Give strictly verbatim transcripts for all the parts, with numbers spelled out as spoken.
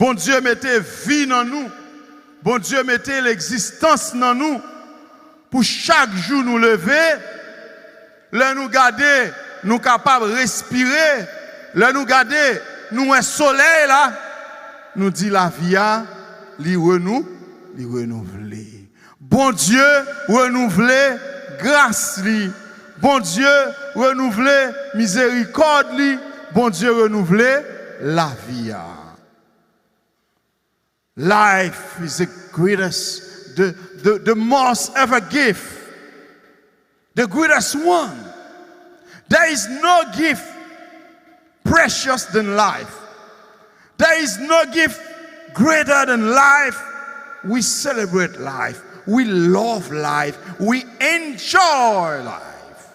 Bondye mete vi nan nou. Bondye mete legzistans nan nou. Pou chak jou nou leve, lè nou gade, nou kapab respire, lè nou gade, nou wè solèy la, nou di lavi a, li renou, li renouvle. Bondye renouvle gras li. Bondye renouvle mizerikòd li. Bondye renouvle lavi a. Life is the greatest, the, the, the most ever gift, the greatest one. There is no gift precious than life. There is no gift greater than life. We celebrate life. We love life. We enjoy life.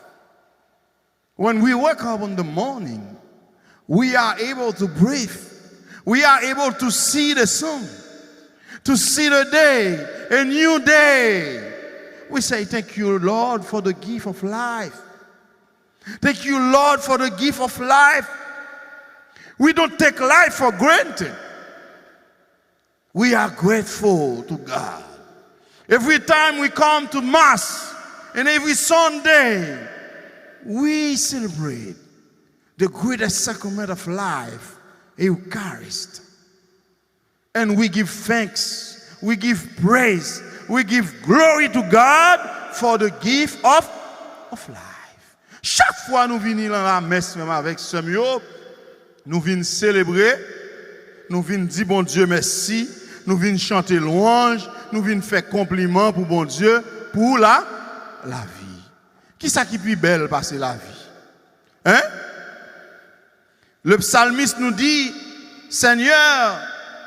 When we wake up in the morning, we are able to breathe. We are able to see the sun, to see the day, a new day. We say, "Thank you, Lord, for the gift of life. Thank you, Lord, for the gift of life." We don't take life for granted. We are grateful to God. Every time we come to Mass and every Sunday, we celebrate the greatest sacrament of life, Eucharist. And we give thanks, we give praise, we give glory to God for the gift of, of life. Chak fwa nou vini nan lamès menm avèk sè m yo, nou vin selebre, nou vin di Bondye mèsi, nou vin chante lwanj, nou vin fè konpliman pou Bondye pou la, lavi. Kisa ki pi bèl pase lavi? Hein? Le psalmiste nous dit, "Seigneur,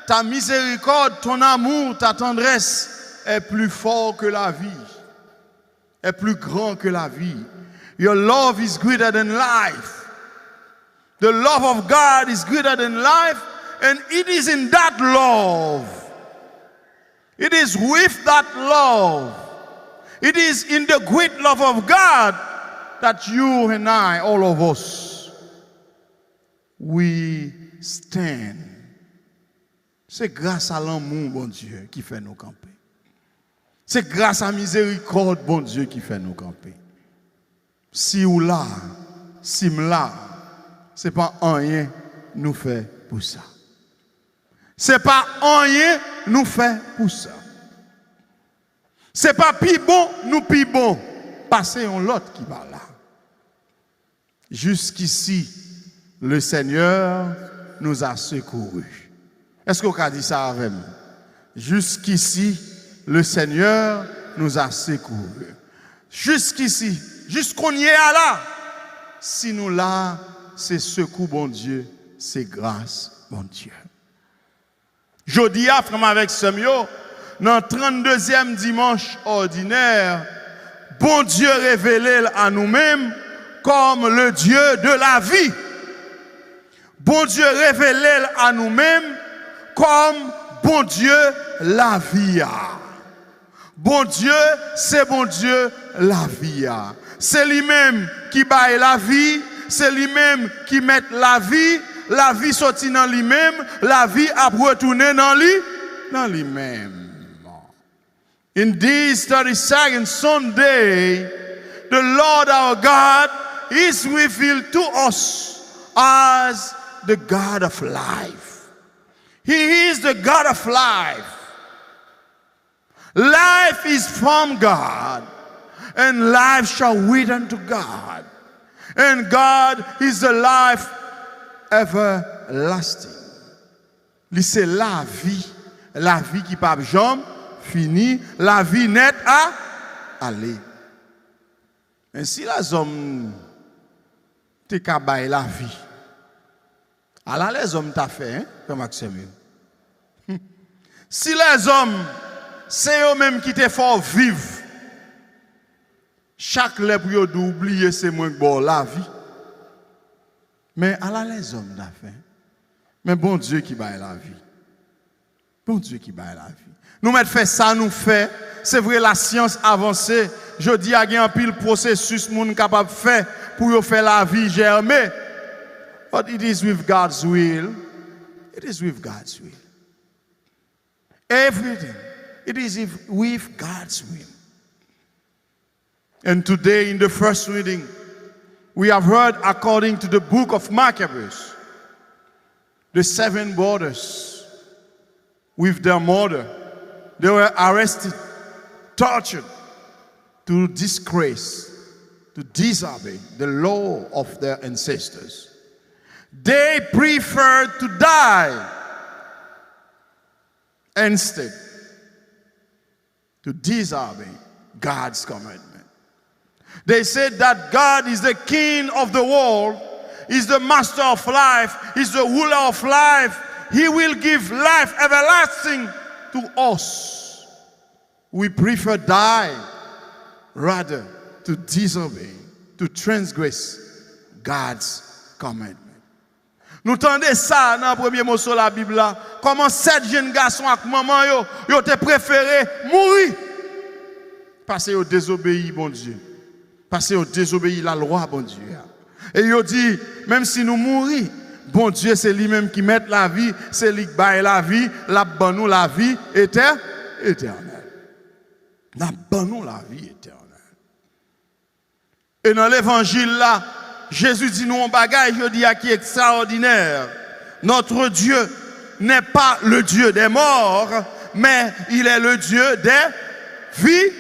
ta miséricorde, ton amour, ta tendresse est plus fort que la vie, est plus grand que la vie. Your love is greater than life. The love of God is greater than life, and it is in that love, it is with that love, it is in the great love of God that you and I, all of us, we stand." Se gras a lanmou Bondye ki fè nou kanpe. Se gras a mizerikòd Bondye ki fè nou kanpe. Si w la, si m la, se pa anyen nou fè pou sa. Se pa anyen nou fè pou sa. Se pa pi bon nou pi bon pase yon lòt ki pa la. Jusqu'ici, le Seigneur nous a secourus. Èske w ka di sa avè m? Jusqu'ici, le Seigneur nous a secourus. Jusqu'ici, jis kounye a la, si nou la, se sekou Bondye, se gras Bondye. Jodi a, frè m avèk sè m yo, nan tranndezyèm dimanch òdinè, Bondye revele l a nou menm kòm le Dieu de la vie. Bondye revele l a nou menm kòm Bondye lavi a. Bondye se Bondye lavi a. Se li menm ki bay lavi, se li menm ki mèt lavi, lavi soti nan li menm, lavi ap retounen nan li, nan li menm. In this thirty-second Sunday, the Lord our God is revealed to us as the God of life. He is the God of life. Life is from God, and life shall return to God. And God is the life everlasting. Li se lavi, lavi ki p ap janm fini, lavi nèt a ale. Men si lèzòm te ka bay lavi, ala lèzòm ta fè, en, frè m ak sè m yo. Si lèzòm, se yo menm ki te fè w viv, chak lè pou yo di w bliye se mwen k ba w lavi. Men ala lèzòm ta fè. Men Bondye ki bay lavi. Bondye ki bay lavi. Nou mèt fè sa nou fè. Se vre, lasyans avanse. Jodi a, gen anpil pwosesis moun kapab fè pou yo fè lavi jèmen. But it is with God's will. It is with God's will. Everything. It is if with God's will. And today, in the first reading, we have heard, according to the book of Maccabees, the seven brothers with their mother, they were arrested, tortured, to disgrace, to disobey the law of their ancestors. They preferred to die instead to disobey God's commandment. They said that God is the king of the world, is the master of life, is the ruler of life. He will give life everlasting to us. We prefer die rather to disobey, to transgress God's commandment. Nou tande sa nan premye moso Labib la, kòman sèt jenn gason ak manman yo, yo te prefere mouri pase yo dezobeyi Bondye, pase yo dezobeyi lalwa Bondye a. E yo di, menm si nou mouri, Bondye se li menm ki mèt lavi, se li k bay lavi, l ap ban nou lavi etè, etènèl. L ap ban nou lavi etènèl. E nan levanjil la, Jezi di nou yon bagay jodi a ki ekstraòdinè. Notre Dieu n'est pas le Dieu des morts, mais il est le Dieu des vi-,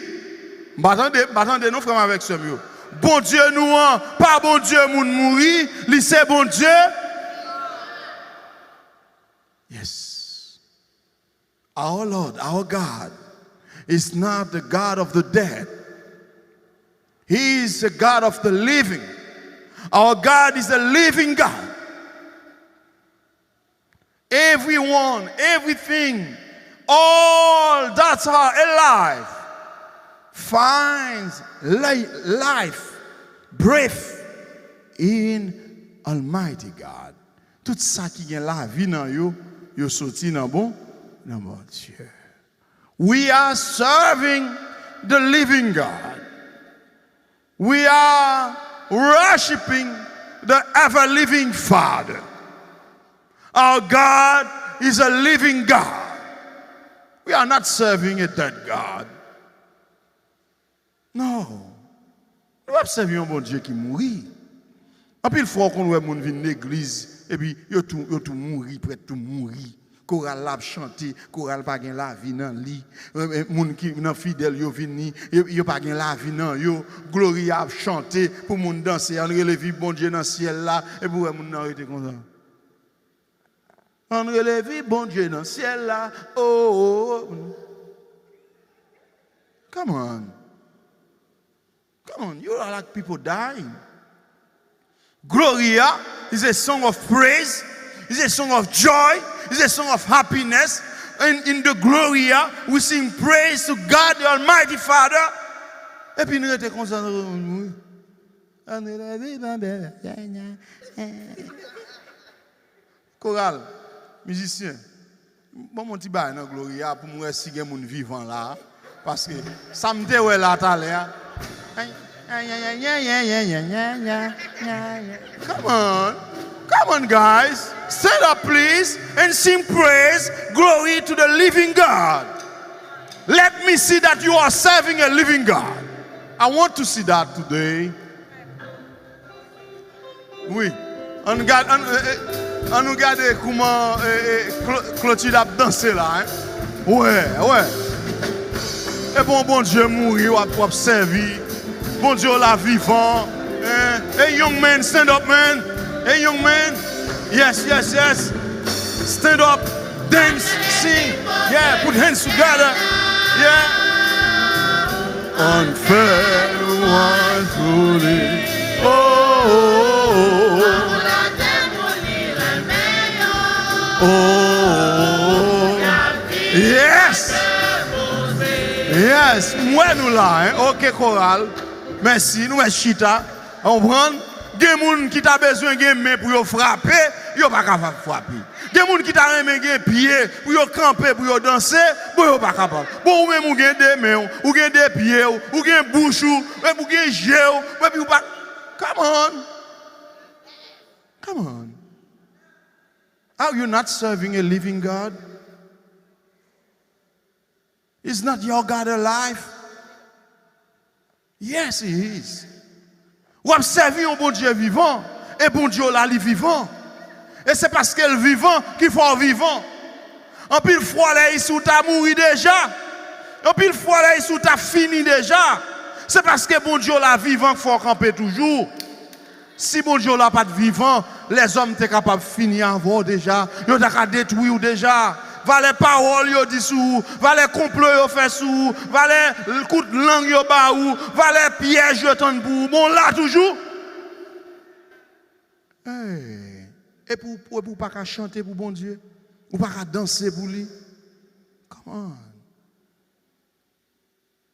m pa tande, m pa tande non, frè m avèk sè m yo. Bondye nou an, pa Bondye moun mouri, li se Bondye. Yes. Our Lord, our God, is not the God of the dead. He is the God of the living. Our God is a living God. Everyone, everything, all that are alive finds li-, life, breath in Almighty God. Tout sa ki gen lavi nan yo, yo soti nan bon, nan Bondye. We are serving the living God. We are worshiping the ever living Father. Our God is a living God. We are not serving a dead God. No. Nou p ap sèvi yon Bondye ki mouri. Anpil fwa, w konn wè moun vin legliz, epi yo tou, yo tou mouri, prèt tou mouri. Koral la ap chante, koral pa gen lavi nan li. E, e, moun ki nan fidèl yo vini, yo, yo pa gen lavi nan yo. Gloria ap chante pou moun danse, ann rele vi Bondye nan syèl la, epi w wè moun nan rete konsa. Ann rele vi Bondye nan syèl la, o, o, o. Come on. Come on, you are like people dying. Gloria is a song of praise, is a song of joy, is a song of happiness. And in the Gloria, we sing praise to God, the Almighty Father. Epi n rete konsa, nou mouri. Koral, mizisyen, ban m yon ti bagay nan Gloria pou m wè si gen moun vivan la. Paske sa m te wè la talè a. Come on. Come on, guys. Stand up, please, and sing praise, glory to the living God. Let me see that you are serving a living God. I want to see that today. Wi. Ann gad-, ann, e, e, ann nou gade kouman, e, e, Clo-, Clotilde ap danse la, en. Wè, wè. E bon, Bondye mouri, w ap, w ap sèvi. Bondye w la vivan. En. Hey, young man, stand up, man. Hey, young man. Yes, yes, yes. Stand up, dance, sing. Yeah, put hands together. Yeah. Ann fè lwanj pou li. Oh, oh, oh, oh. Oh, oh, oh. Yes! Yes! M wè nou la, en. Ok, koral. Mèsi. Nou mèt chita. Konprann? Gen moun ki ta bezwen gen men pou yo frape, yo pa kapab frape. Gen moun ki ta renmen gen pye pou yo kanpe, pou yo danse, bon, yo pa kapab. Bon, ou menm ou gen de men w, ou gen de pye w, ou gen bouch ou, epi ou gen je w, epi ou pa, come on. Come on. Are you not serving a living God? Is not your God alive? Yes, he is. W ap sèvi yon Bondye vivan, e Bondye w la li vivan. E se paske l vivan ki fè w vivan. Anpil fwa lè isi w ta mouri deja. Anpil fwa lè isi w ta fini deja. Se paske Bondye w la vivan k fè w kanpe toujou. Si Bondye w la pa t vivan, lèzòm te kapab fini avè w deja. Yo ta ka detwi w deja. Valè pawòl yo di sou ou, valè konplo yo fè sou ou, valè kout lang yo ba ou, valè pyèj yo tann pou ou, men w la toujou. Hey. Epi w, epi w pa ka chante pou Bondye, ou pa ka danse pou li. Come on.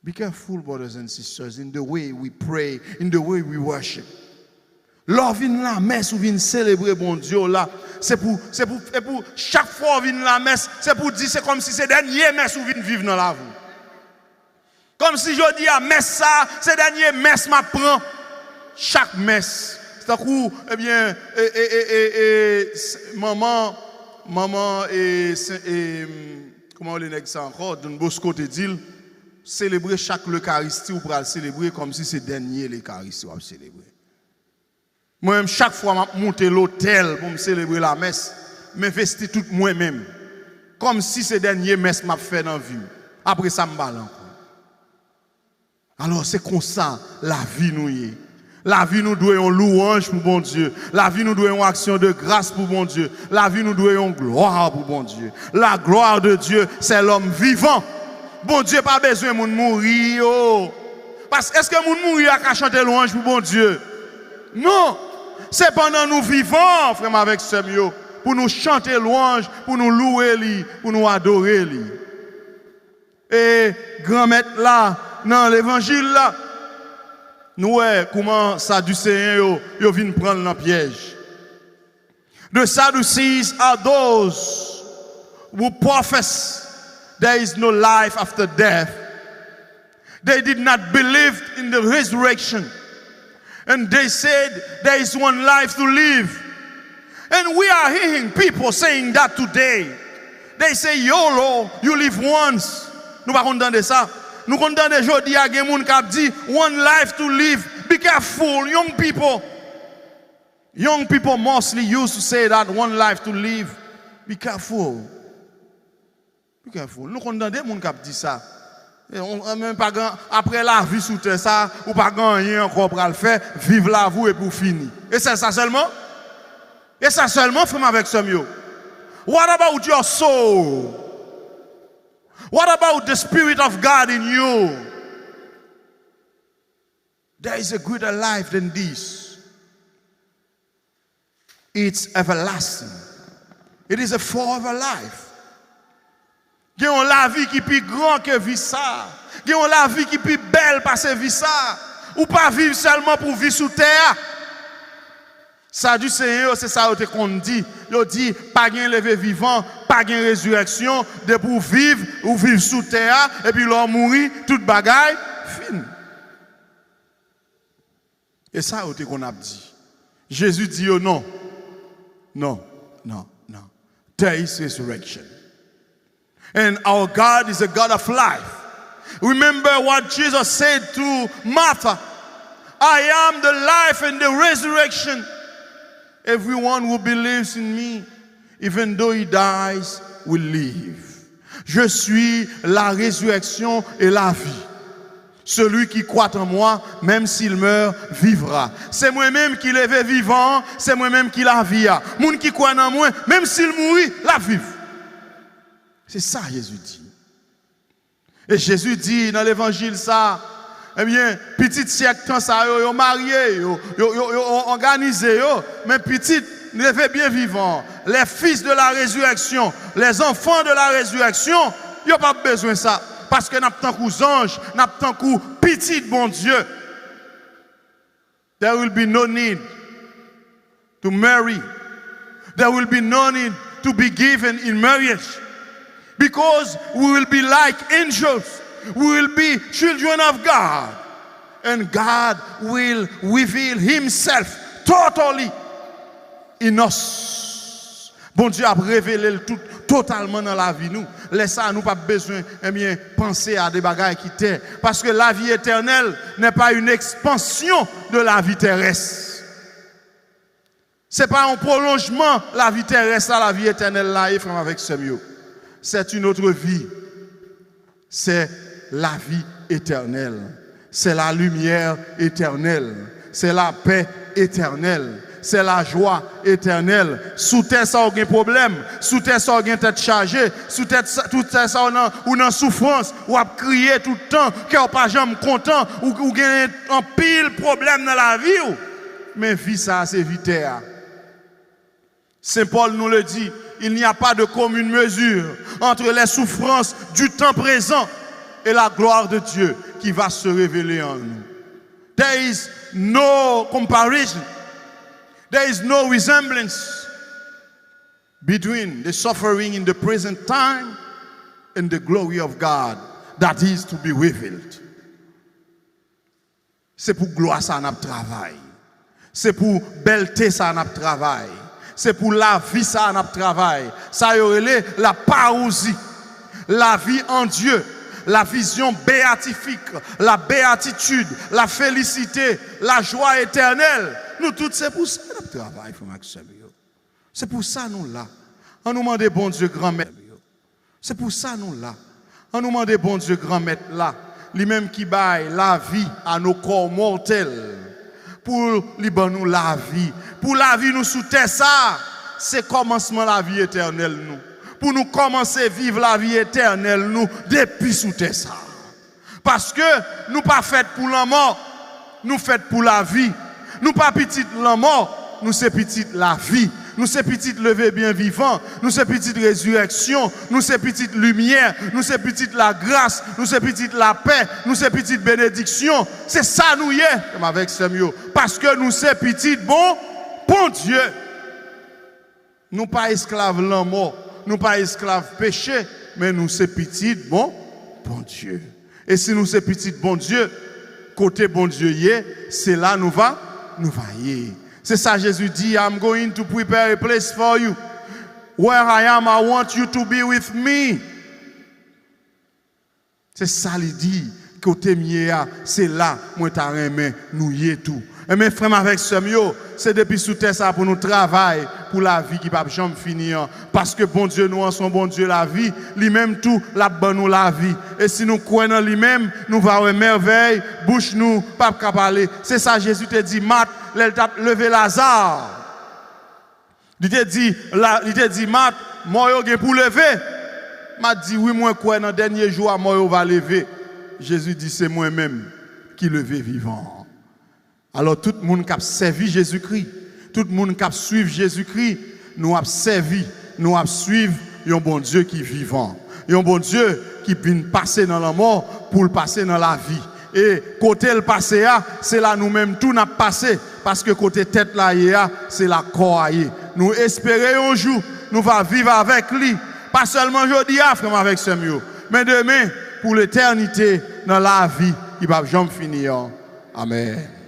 Be careful, brothers and sisters, in the way we pray, in the way we worship. Lè w vin lamès, ou vin selebre Bondye w la, se pou, se pou, se pou chak fwa w vin lamès, se pou di se kòmsi se dènye mès ou vin viv nan lavi w. Kòmsi jodi a, mès sa, se dènye mès m ap pran. Chak mès. Se tankou, ebyen, e, e, e, e, e, s- manman, manman, e, se- e, kòman w le nèg sa ankò? Don Bosco te di l, selebre chak lekaristi ou pral selebre kòmsi se dènye lekaristi w ap selebre. Mwen menm, chak fwa m ap moute lotèl pou m selebre lamès, m envesti tout mwen menm. Kòmsi se dènye mès m ap fè nan vi m. Apre sa, m pa la ankò. Alò, se konsa lavi nou ye. Lavi nou dwe yon louwanj pou Bondye. Lavi nou dwe yon aksyon de gras pou Bondye. Lavi nou dwe yon glwa pou Bondye. La gloire de Dieu, c'est l'homme vivant. Bondye pa bezwen moun mouri yo. Paske èske moun mouri a ka chante lwanj pou Bondye? Non. Se pandan nou vivan, frè m avèk sè m yo, pou nou chante lwanj, pou nou louwe li, pou nou adore li. E Granmèt la, nan levanjil la, nou wè kouman Sadiseyen yo, yo vin pran l nan pyèj. The Sadducees are those who profess there is no life after death. They did not believe in the resurrection. And they said there is one life to live. And we are hearing people saying that today. They say, "YOLO, you live once." Nou pa konn tande sa. Nou konn tande jodi a gen moun k ap di, "One life to live." Be careful, young people. Young people mostly used to say that, "One life to live." Be careful. Be careful. Nou konn tande moun k ap di sa. E, on, on, men pa gen, apre lavi sou tè sa, ou pa gen anyen ankò w pral fè, viv lavi w epi w fini. E sèl sa sèlman? E sa sèlman, frè m avèk sè m yo? What about your soul? What about the Spirit of God in you? There is a greater life than this. It's everlasting. It is a forever life. Gen yon lavi ki pi gran ke vi sa. Gen yon lavi ki pi bèl pase vi sa. Ou pa viv sèlman pou vi sou tè a. Sadiseyen yo, se sa yo te konn di. Yo di, pa gen leve vivan, pa gen rezirèksyon. Depi w viv, ou viv sou tè a, epi lè w mouri, tout bagay fini. E sa yo te konn ap di. Jezi di yo, "Non, non, non, non. There is resurrection. And our God is a God of life." Remember what Jesus said to Martha, "I am the life and the resurrection. Everyone who believes in me, even though he dies, will live." Je suis la résurrection et la vie. Celui qui croit en moi, même s'il meurt, vivra. Se mwen menm ki leve vivan an, se mwen menm ki lavi a. Moun ki kwè nan mwen, menm si l mouri, l ap viv. Se sa Jezi di. E Jezi di nan levanjil sa, ebyen, pitit syèk tan sa yo, yo marye, yo, yo, yo, yo òganize yo, men pitit leve byen vivan, les fils de la résurrection, les enfants de la résurrection, yo p ap bezwen sa, paske n ap tankou zanj, n ap tankou pitit Bondye. There will be no need to marry. There will be no need to be given in marriage. Because we will be like angels. We will be children of God. And God will reveal himself totally in us. Bondye ap revele l tout totalman nan lavi nou. Lè sa a, nou p ap bezwen, ebyen, panse a de bagay ki tè. Paske la vie éternelle n'est pas une expansion de la vie terrestre. Se pa yon pwolonjman lavi terès la, lavi etènèl la ye, frè m avèk sè m yo. C'est une autre vie. C'est la vie éternelle. C'est la lumière éternelle. C'est la paix éternelle. C'est la joie éternelle. Sou tè sa w gen pwoblèm. Sou tè sa w gen tèt chaje. Sou tè sa, tout tè sa w nan, ou nan soufrans. W ap kriye tout tan. Kè w pa janm kontan. Ou, ou gen anpil pwoblèm nan lavi w. Men vi sa a se vi tè a. Saint Paul nous le dit, il n'y a pas de commune mesure entre les souffrances du temps présent et la gloire de Dieu qui va se révéler en nous. There is no comparison. There is no resemblance between the suffering in the present time and the glory of God that is to be revealed. Se pou glwa sa a n ap travay. Se pou bèlte sa a n ap travay. Se pou lavi sa a n ap travay. Sa yo rele la parousie, la vie en Dieu, la vision béatifique, la béatitude, la félicité, la joie éternelle. Nou tout se pou sa n ap travay, frè m ak sè m yo. Se pou sa nou la. An nou mande Bondye Granmèt. Se pou sa nou la. An nou mande Bondye Granmèt la, li menm ki bay lavi a nos corps mortels, pou li ban nou lavi. Pou lavi nou sou tè sa a, se kòmansman lavi etènèl nou. Pou nou kòmanse viv lavi etènèl nou depi sou tè sa a. Paske nou pa fèt pou lanmò, nou fèt pou lavi. Nou pa pitit lanmò, nou se pitit lavi. Nou se pitit leve byen vivan. Nou se pitit rezirèksyon. Nou se pitit limyè. Nou se pitit lagras. Nou se pitit lapè. Nou se pitit benediksyon. Se sa nou ye, frè m avèk sè m yo. Paske nou se pitit bon, Bondye. Nou pa esklav lanmò, nou pa esklav peche, men nou se pitit bon Bondye. E si nou se pitit Bondye, kote Bondye ye, se la nou va, nou va ye. Se sa Jezi di, I'm going to prepare a place for you. Where I am, I want you to be with me. Se sa li di, kote m ye a, se la mwen ta renmen nou ye tou. Enben, frè m avèk sè m yo, se depi sou tè sa a pou nou travay pou lavi ki p ap janm fini an. Paske Bondye nou an se yon Bondye lavi, li menm tou, l ap ban nou lavi. E si nou kwè nan li menm, nou va wè mèvèy, bouch nou p ap ka pale. Se sa Jezi te di Mat lè l t ap leve Laza. Li te di, la, li te di Mat, mò yo gen pou leve. Mat di, wi, mwen kwè nan dènye jou a, mò yo va leve. Jezi di, se mwen menm ki leve vivan an. Alò, tout moun k ap sèvi Jezikri, tout moun k ap swiv Jezikri, nou ap sèvi, nou ap swiv yon Bondye ki vivan. Yon Bondye ki vin pase nan lanmò pou l pase nan lavi. E kote l pase a, se la nou menm tou n ap pase, paske kote tèt la ye a, se la kò a ye. Nou espere yon jou, nou va viv avèk li, pa sèlman jodi a, frè m avèk sè m yo, men demen, pou letènite, nan lavi ki p ap janm fini an. Amèn.